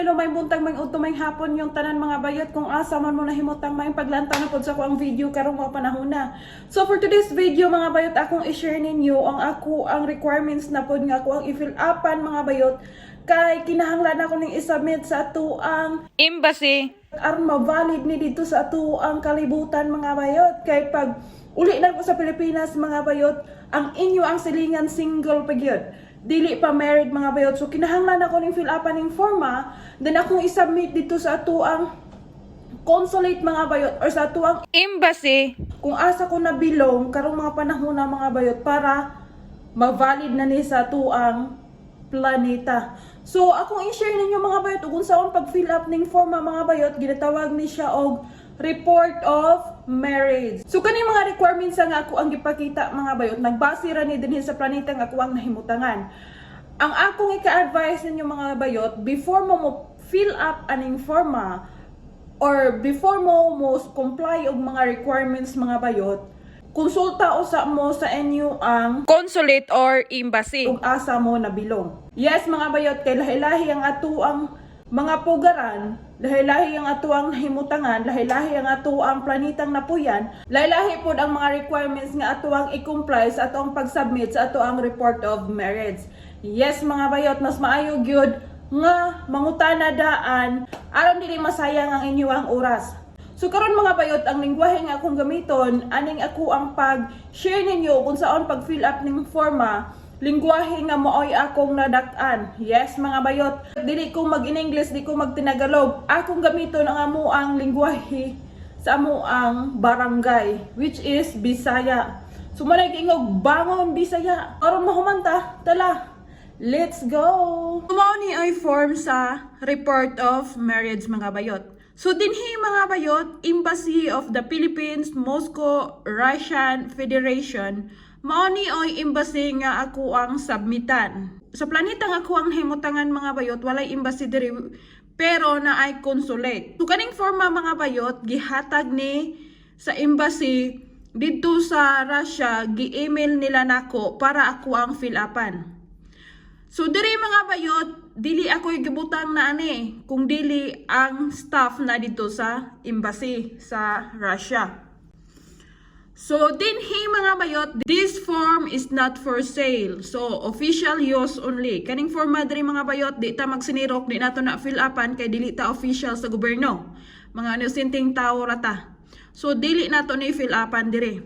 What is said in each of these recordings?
Hello, maayong buntag, maayong udto, maayong hapon yung tanan, mga bayot, kung asa man mo nahimutang maayong paglantaw na pod sa akoang video karong mga panahon na. So for today's video, mga bayot, akong i-share ninyo ang ako ang requirements na pod nga ako ang i-fill upan, mga bayot, kay kinahanglan ako ning i-submit sa atoang embassy aron ma-valid ni dito sa atoang kalibutan, mga bayot, kay pag uli na ko sa Pilipinas, mga bayot, ang inyo ang silingan single pa gyud, dili pa married, mga bayot. So kinahanglan ako ning fill upan ning forma, then akong i-submit dito sa atoang consulate, mga bayot, or sa atoang embassy kung asa ko nabilong karong mga panahon na, mga bayot, para ma-valid na ni sa atoang planeta. So akong i-share ninyo, mga bayot, ug unsaon pag-fill up ning forma, mga bayot. Ginatawag ni siya og report of marriage. So kani mga requirements nga ako ang gipakita, mga bayot, nagbase ra ni dinhi sa planeta nga ako ang nahimutangan. Ang akong ika-advise ninyo, mga bayot, before mo mo fill up aning forma or before mo mo comply og mga requirements, mga bayot, konsulta usa mo sa inyo ang consulate or embassy ug asa mo nabilong. Yes, mga bayot, kay lahi-lahi ang atoang mga pugaran, lahi-lahi ang atoang nahimutangan, lahi-lahi ang atoang planetang napuyan, lahi-lahi pod ang mga requirements nga atoang i-comply sa atoang pag-submit sa atoang report of marriage. Yes, mga bayot, mas maayo gyud nga mangutana daan aron dili masayang ang inyong oras. So karon, mga bayot, ang lingwahe nga akong gamiton aning ako ang pag-share ninyo kung saon pag-fill up ning forma, lingwahe nga maoy akong nadak-an. Yes, mga bayot, dili ko mag-in-English, di ko mag-Tinagalog. Akong gamiton ang amo ang lingwahe sa amo ang barangay, which is Bisaya. So manay ingog bangon Bisaya. Aron mahumanta, tala. Let's go! Mao ni ay form sa report of marriage, mga bayot. So dinhi, mga bayot, Embassy of the Philippines, Moscow, Russian Federation, mao ni oy embassy nga ako ang submitan. Sa planeta nga ako ang himutangan, mga bayot, walay embassy diri pero naay consulate. So kaning forma, mga bayot, gihatag ni sa embassy didto sa Russia, gi-email nila nako para ako ang fill upan. So diri, mga bayot, dili ako gibutang na ani kung dili ang staff na dito sa embassy sa Russia. So dinhi, mga bayot, this form is not for sale. So official use only. Kaning forma diri, mga bayot, di ta magsinirok, di nato na fill upan kay dili ta official sa gobyerno. Mga inosenteng tao ra ta. So dili nato ni fill upan diri.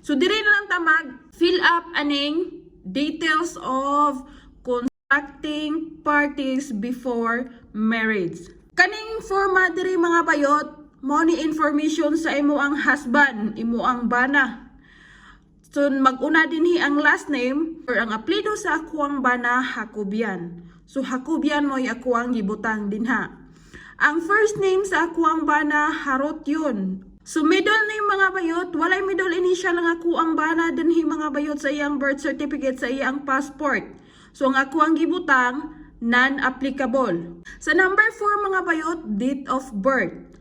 So diri na lang ta mag fill up aning details of contracting parties before marriage. Kaning forma diri, mga bayot, mao ni information sa imo ang husband, imo ang bana. So mag-una dinhi ang last name or ang apelyido sa akuang bana, Hakubian. So Hakubian mo'y akuang gibutang dinha. Ang first name sa akuang bana, Harot yun. So middle name, mga bayot, walay middle initial ang akuang bana dinhi, mga bayot, sa iyang birth certificate, sa iyang passport. So ang akuang gibutang, non-applicable. Sa number 4, mga bayot, date of birth.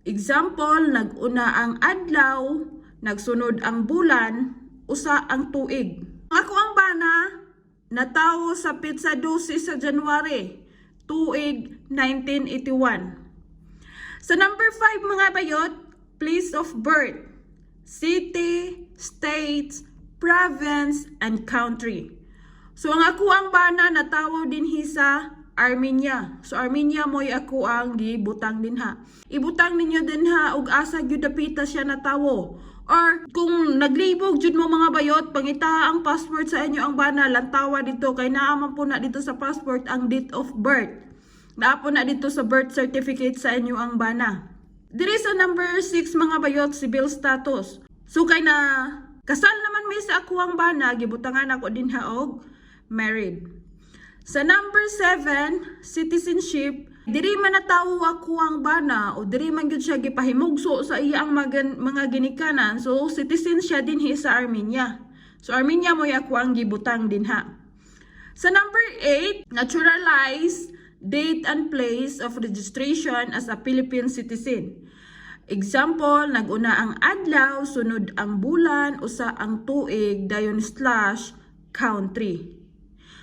Example, nag-una ang adlaw, nagsunod ang bulan, usa ang tuig. Ang ako ang bana, natawo sa petsa 12 sa January, tuig 1981. Sa number 5, mga bayot, place of birth, city, state, province, and country. So ang ako ang bana natawo dinhi sa Armenia. So Armenia mo'y ako ang gibutang dinha. Ibutang ninyo dinha og asa gyud dapita siya natawo. Or kung naglibog jud mo, mga bayot, pangita ang passport sa inyo ang bana, lantawa dito kay naa man po na dito sa passport ang date of birth. Naa po na dito sa birth certificate sa inyo ang bana. Diri sa number 6, mga bayot, civil status. So kay na kasal naman mi sa ako ang bana, gibutangan ako dinha og married. Sa number 7, citizenship, diri man natawo ako ang bana o diri man gyud siya gipahimugso sa iyang mga ginikanan. So citizen siya dinhi sa Armenia. So Armenia mo'y ako ang gibutang dinha. Sa number 8, naturalized, date and place of registration as a Philippine citizen. Example, nag-una ang adlaw, sunod ang bulan, usa ang tuig, dayon slash country.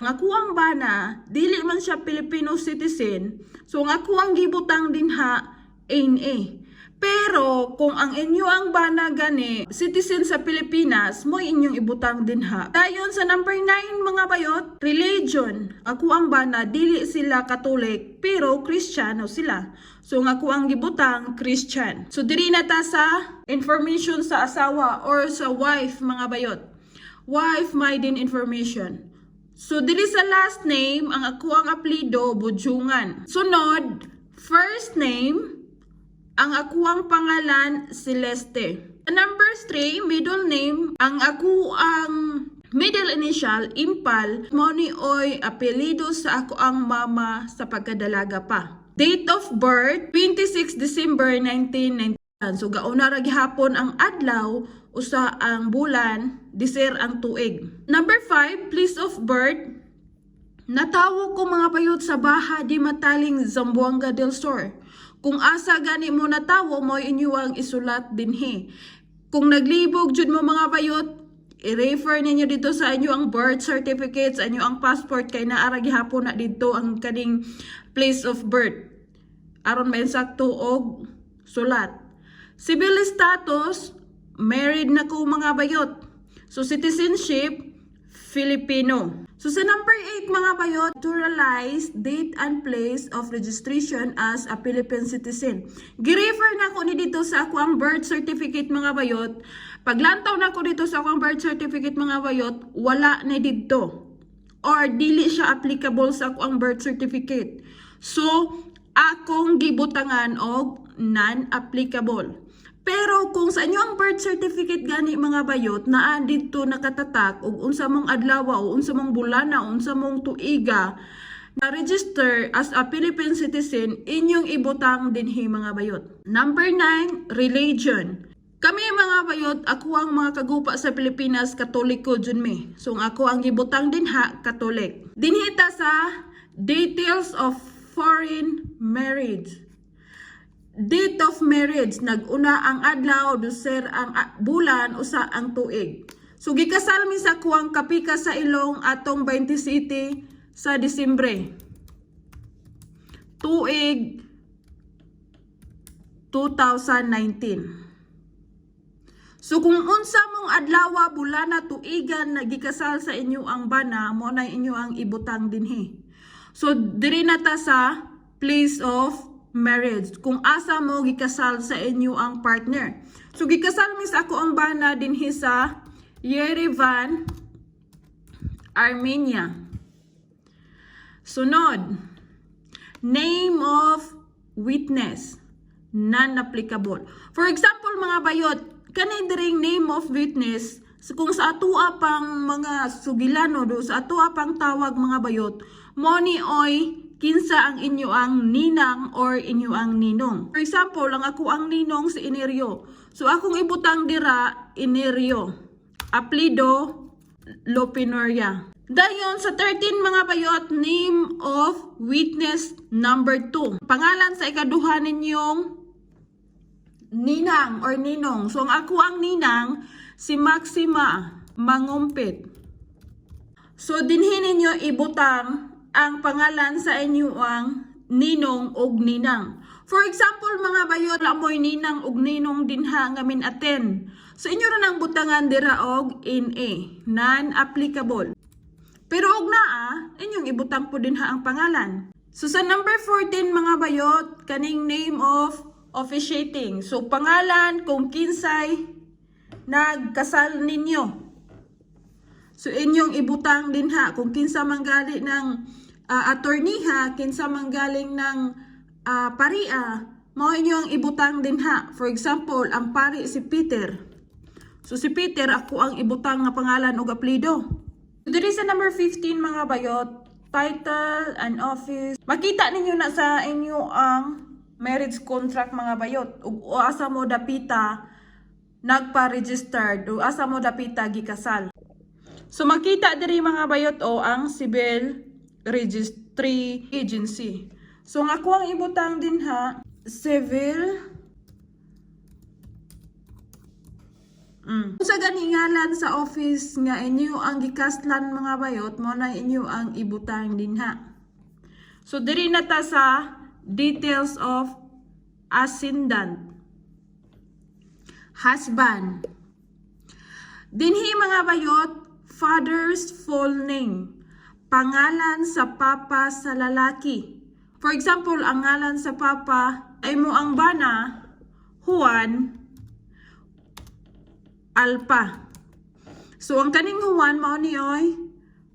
Ang akuang bana, dili man siya Filipino citizen. So ang akuang gibutang dinha, NA. Pero kung ang inyo ang bana gani, citizen sa Pilipinas, mo inyong ibutang dinha. Dayon sa number 9, mga bayot, religion. Ako ang bana, dili sila Katolik, pero Kristiyano sila. So ang ako ang gibutang, Christian. So diri na ta sa information sa asawa or sa wife, mga bayot. Wife maiden information. So diri sa last name, ang ako ang apelyido, Budjungan. Sunod, first name, ang akuang pangalan, Celeste. Number 3, middle name. Ang ako ang middle initial, Impal. Mao ni oy apelyido sa ako ang mama sa pagkadalaga pa. Date of birth, 26 December 1991. So gauna ra gihapon ang adlaw, usa ang bulan, Diser ang tuig. Number 5, place of birth. Natawo ko, mga bayot, sa Baha de Mataling, Zamboanga del Sur. Kung asa gani mo natawo, mo inyo ang isulat dinhi. Kung naglibog jud mo, mga bayot, i-refer ninyo dito sa inyo ang birth certificate, sa inyo ang passport kay naa ra gihapon na dito ang kaning place of birth. Aron mainsakto og sulat. Civil status, married na ko, mga bayot. So citizenship, Filipino. So sa number 8, mga bayot, naturalized date and place of registration as a Philippine citizen. Gi-refer na ko ni dito sa ako ang birth certificate, mga bayot. Paglantaw na ko dito sa ako ang birth certificate, mga bayot, wala na dito. Or dili siya applicable sa ako ang birth certificate. So, akong gibutangan og non-applicable. Pero kung sa inyo ang birth certificate gani, mga bayot, naa dito nakatatak og unsa mong adlaw o unsa mong bulana o unsa mong tuiga na register as a Philippine citizen, inyong ibutang dinhi, mga bayot. Number 9, religion. Kami, mga bayot, ako ang mga kagupa sa Pilipinas, Katoliko jud mi. So ang ako ang gibutang dinha, Catholic. Dinhi ta sa details of foreign marriage. Date of marriage, nag-una ang adlaw, Diser ang bulan, usa ang tuig. So gikasal mi sa kuang kapika sa ilong atong 27 sa Disyembre. Tuig 2019. So kung unsa mong adlaw, bulana, tuigan nagikasal sa inyo ang bana, mo na inyo ang ibutang dinhi. So diri na ta sa place of marriage. Kung asa mo gikasal sa inyo ang partner. So gikasal mi sa ako ang bana dinhi sa Yerevan, Armenia. Sunod, name of witness, non-applicable. For example, mga bayot, kani diring name of witness, so kung sa atua pang mga sugilano do sa atua pang tawag, mga bayot, mo ni oy kinsa ang inyo ang ninang or inyo ang ninong. For example, ang ako ang ninong si Enerio. So akong ibutang dira, Enerio. Apelyido, Lopinoria. Dayon sa 13, mga bayot, name of witness number 2. Pangalan sa ikaduha ninyong ninang or ninong. So ang ako ang ninang si Maxima Mangumpit. So dinhi ninyo ibutang ang pangalan sa inyo ang ninong og ninang. For example, mga bayot, wala mo'y ninang og ninong dinha nga min attend. So inyo ra nang butangan dira og NA, non-applicable. Pero og naa, inyong ibutang po dinha ang pangalan. So sa number 14, mga bayot, kaning name of officiating. So pangalan kung kinsay nagkasal ninyo. So inyong ibutang dinha kung kinsa manggali ng attorney ha, kinsa manggaling ng paria, mao inyo ang ibutang dinha. For example, ang pari si Peter. So si Peter ako ang ibutang nga pangalan ug apelyido. Diri sa number 15, mga bayot, title and office. Makita ninyo na sa inyo ang marriage contract, mga bayot. Ug asa mo dapita nagpa-registered o asa mo dapita gikasal. So makita diri, mga bayot, o ang civil registry agency. So ang ako ang ibutang dinha, civil Sa gani ngalan sa office nga inyo ang gikaslan, mga bayot, mao na inyo ang ibutang dinha. So diri na ta sa details of ascendant. Husband. Dinhi, mga bayot, father's full name. Pangalan sa papa sa lalaki. For example, ang ngalan sa papa ay mo ang bana, Juan Alpa. So ang kaning Juan mao ni oy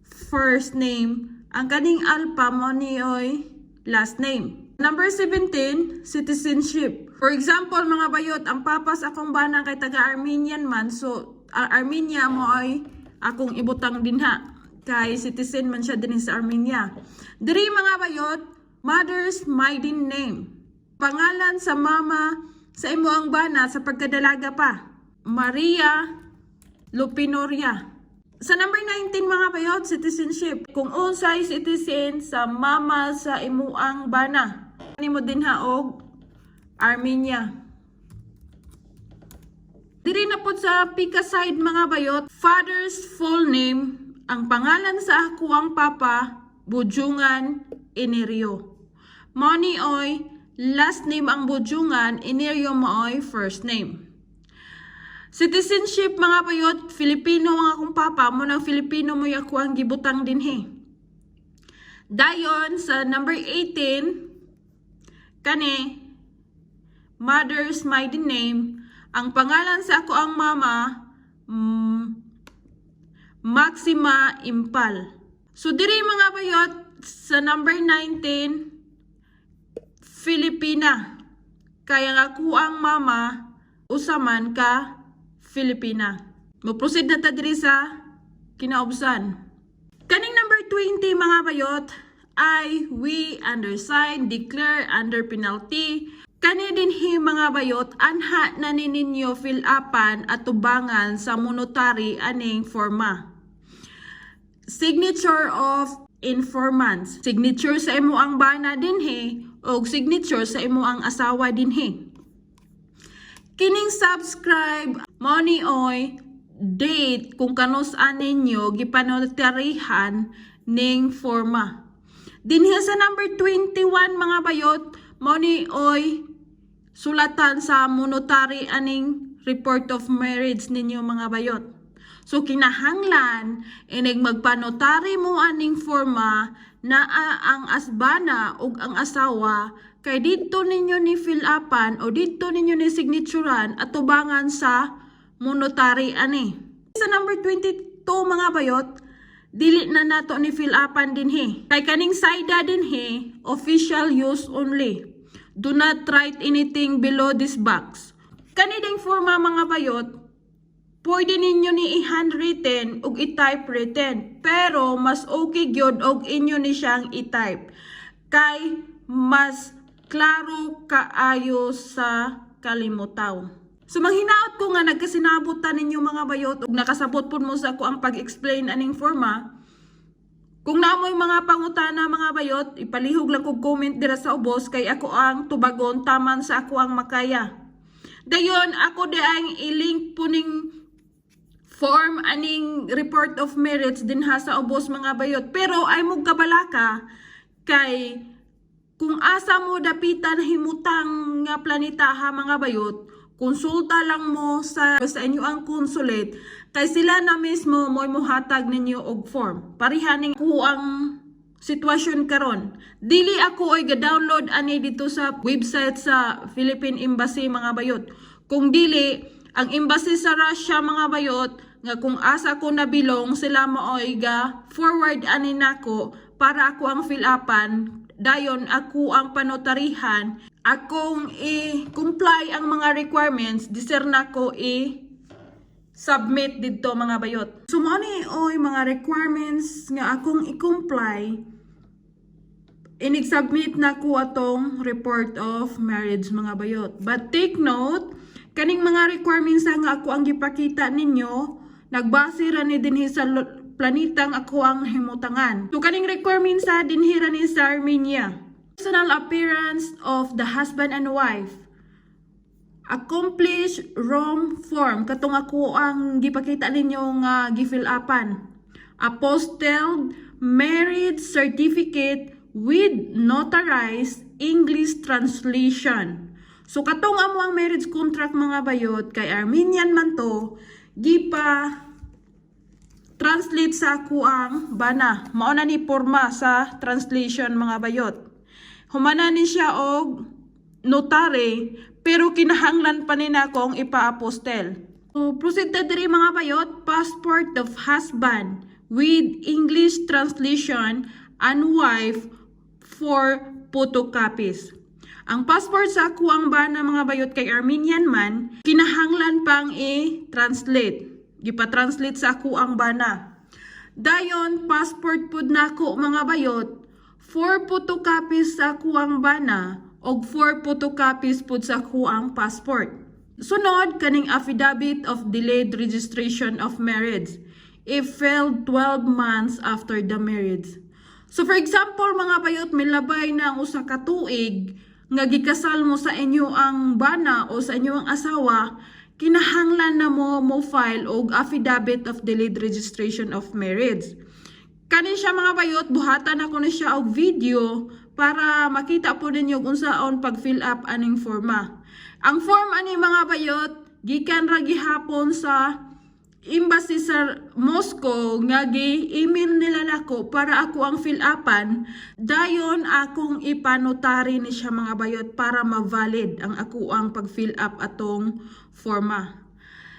first name. Ang kaning Alpa mao ni oy last name. Number 17, citizenship. For example, mga bayot, ang papa sa akong bana kay taga Armenian man, so Armenia mao ay akong ibutang dinha kay citizen man siya dinhi sa Armenia. Diri, mga bayot, mother's maiden name. Pangalan sa mama sa imo ang bana sa pagkadalaga pa. Maria Lupinoria. Sa number 19, mga bayot, citizenship. Kung unsay citizen sa mama sa imuang bana. Nimo dinha og Armenia. Diri na pod sa pika side, mga bayot, father's full name, ang pangalan sa akuang papa, Bujungan Enerio. Mao ni oy last name ang Bujungan, Enerio maoy first name. Citizenship, mga bayot, Filipino ang akong papa, mao nang Filipino mo'y ako ang gibutang dinhi. Dayon sa number 18, kani mother's maiden name, ang pangalan sa ako ang mama, Maxima Impal. So diri, mga bayot, sa number 19, Filipina. Kaya nga ako ang mama, usa man ka Filipina. Mo-proceed na ta diri sa kinaubsan. Kaning number 20, mga bayot, I, we, undersigned, declare under penalty. Kani dinhi, mga bayot, anha na ni ninyo fill upan at tubangan sa monotary aning forma. Signature of informants. Signature sa imo ang bana dinhi o signature sa imo ang asawa dinhi. Kining subscribe mao ni oy date kung kanus-a ninyo gipanotarihan ning forma. Dinhi sa number 21, mga bayot, mao ni oy sulatan sa monotary aning report of marriage ninyo, mga bayot. So kinahanglan inig magpanotary mo aning forma, naa ang asbana ug ang asawa kay didto ninyo ni fill upan o didto ninyo ni signaturean at tubangan sa monotary ani. Sa number 22, mga bayot, dili na nato ni fill upan dinhi. Kay kaning sayda dinhi, official use only. Do not write anything below this box. Kani ding forma, mga bayot, pwede ninyo ni i-handwritten ug i-type written. Pero mas okay gyud og inyo ni siyang i-type. Kay mas klaro kaayo sa kalimutaw. So manghinaot ko nga nagkasinabot ta ninyo, mga bayot, ug nakasabot pud mo sa ako ang pag-explain aning forma. Kung naa moy mga pangutana, mga bayot, ipalihog lang kog comment dira sa ubos kay ako ang tubagon taman sa ako ang makaya. Dayon ako di ang i-link po ning form aning report of marriage dinha sa ubos, mga bayot. Pero ay mo kabalaka kay kung asa mo dapitan himutang nga planita ha, mga bayot, konsulta lang mo sa inyo ang consulate kay sila na mismo mo'y muhatag ninyo og form. Parihaning ko ang sitwasyon karon. Dili ako ay ga-download ani dito sa website sa Philippine Embassy, mga bayot. Kung dili, ang embassy sa Russia, mga bayot, nga kung asa ko nabilong, sila maoy ga forward ani nako para ako ang fill upan, dayon ako ang panotarihan, akong i-comply ang mga requirements, diser nako i submit didto, mga bayot. So mao ni oy mga requirements nga akong i-comply inig-submit na ko atong report of marriage, mga bayot. But take note, kaning mga requirements nga ako ang gipakita ninyo, nagbase ra ni dinhi sa planitang ako ang himutangan. So kaning requirements sa dinhi ra ni sa Armenia. Personal appearance of the husband and wife. Accomplish Rome form, katong ako ang gipakita ninyo nga gi-fill upan. Apostilled marriage certificate with notarized English translation. So katong amo ang marriage contract, mga bayot, kay Armenian man to, gipa translate sa ako ang bana. Mao na ni porma sa translation, mga bayot. Humana ni siya og notary, pero kinahanglan pa ni nako ang ipa-apostille. So, proceed ta diri, mga bayot, passport of husband with English translation and wife for photocopies. Ang passport sa ako ang bana, mga bayot, kay Armenian man, kinahanglan pang i-translate. Gipa-translate sa ako ang bana. Dayon, passport pud nako, mga bayot, 4 photocopies sa ako ang bana og 4 photocopies pud sa ako ang passport. Sunod, kaning affidavit of delayed registration of marriage if filed 12 months after the marriage. So for example, mga bayot, milabay na ang usa ka tuig nga gikasal mo sa inyo ang bana o sa inyo ang asawa, kinahanglan na mo mo file og affidavit of delayed registration of marriage. Kani siya, mga bayot, buhatan ako ni siya og video para makita po ninyo kung unsaon pag-fill up aning forma. Ang form ani, mga bayot, gikan ra gihapon sa embassy sa Moscow nga gi-email nila nako para ako ang fill upan. Dayon akong ipanotary ni siya, mga bayot, para ma-valid ang ako ang pag-fill up atong forma.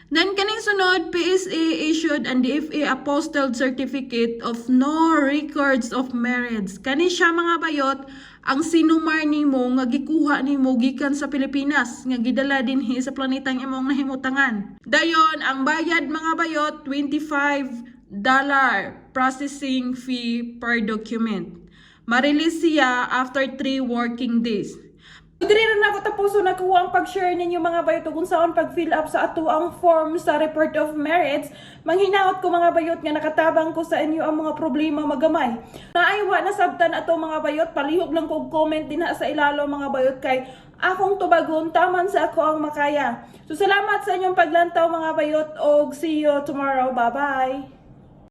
Then kaning sunod, PSA issued and DFA apostilled certificate of no records of marriage. Kani siya, mga bayot, ang CENOMAR nimo nga gikuha nimo gikan sa Pilipinas nga gidala dinhi sa planetang imong nahimutangan. Dayon ang bayad, mga bayot, $25 processing fee per document. Ma-release siya after 3 working days. Diri ra nako tapuson nakuha ang pag-share ninyo, mga bayot, kung unsaon pag-fill up sa ato ang form sa report of marriage. Manghinaot ko, mga bayot, nga nakatabang ko sa inyo ang mga problema magamay. Naay wa nasabtan ato, mga bayot, palihog lang ko og comment dinha sa ilalo, mga bayot, kay akong tubagon taman sa ako ang makaya. So salamat sa inyong paglantaw, mga bayot, og see you tomorrow. Bye bye.